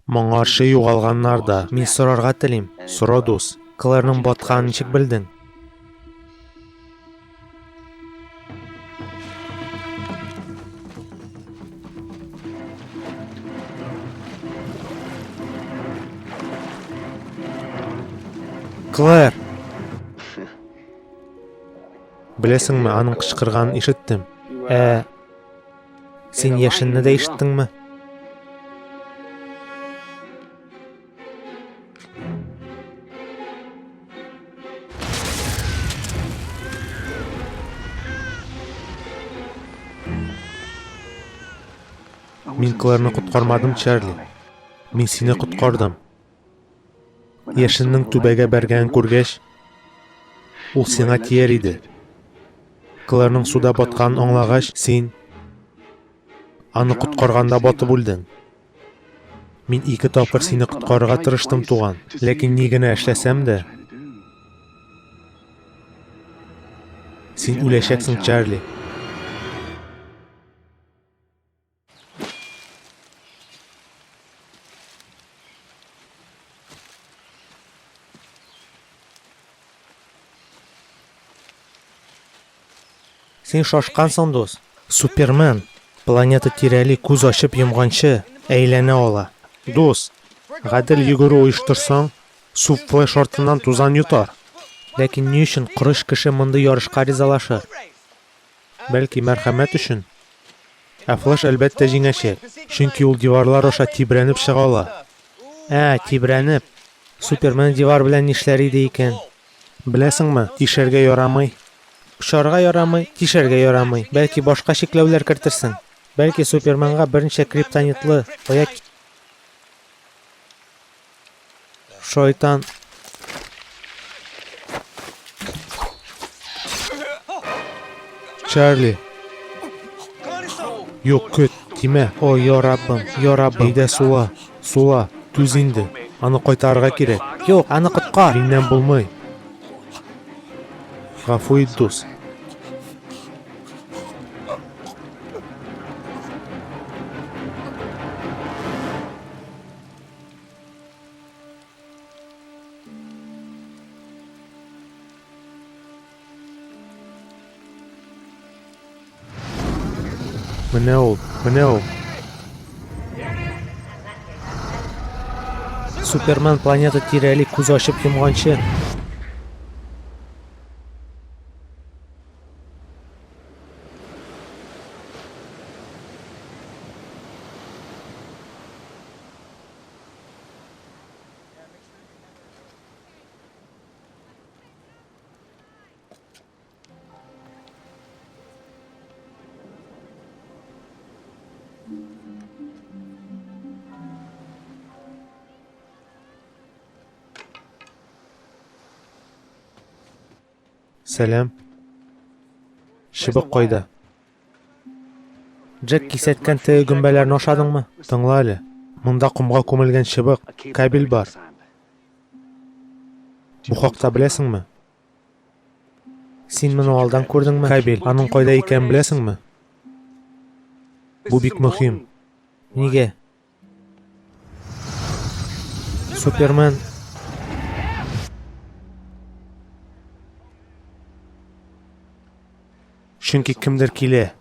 Моңарчы югалганнар да. Мин сорарга телим. Сора, дус. Клэрның батканын ничек белдең? Клэр! Беләсеңме, аның кычкырганын ишеттем. Ә син яшенне дә ишеттеңме? Мин Клэрны коткармадым, Чарли. Мин сине коткардым. Яшеннең түбәгә бәргәнен күргәч, ул сиңа тияр иде. Клэрның суда батканын аңлагач, син аны коткарганда батып үлдең. Мин ике тапкыр сине коткарырга тырыштым, туган. Ләкин ни генә эшләсәм дә, син үләчәксең, Чарли. Син шашкансың, дус. Супермен планета тирәли күз ачып йомганчы әйләнә ала. Дус, гадел йөгерү оештырсаң, су Флэш артыннан тузан йотар. Ләкин ни өчен корыч кеше мондый ярышка ризалашыр? Бәлки, мәрхәмәт өчен? Ә Флэш, әлбәттә, җиңәчәк, чөнки ул диварлар аша тибрәнеп чыга ала. Ә, тибрәнеп! Супермен дивар белән нишләр иде икән? Беләсеңме, тишәргә ярамый. Очарга ярамый, тишәргә ярамый. Бәлки, башка чикләүләр кертерсең? Бәлки, Суперменга берничә криптонитлы таяк Шайтан. Чарли. Юк, көт, тимә. О, я Раббым, я Раббым. Әйдә, сула, сула. Түз инде. Аны кайтарырга кирәк. Юк, аны коткар. Миннән булмый. Гафу ит, дус. Менә ул, менә ул. Супермен планета тирәли күз ачып йомганчы. Сәлам. Чыбык кайда? Джек кисәткән теге гөмбәләрне ашадыңмы? Тыңла әле. Монда комга күмелгән чыбык, кабель бар. Бу хакта беләсеңме? Син моны алдан күрдеңме? Кабель, аның кайда икәнен беләсеңме? Бу бик мөһим. Нигә? Супермен Чөнки кемдер килә.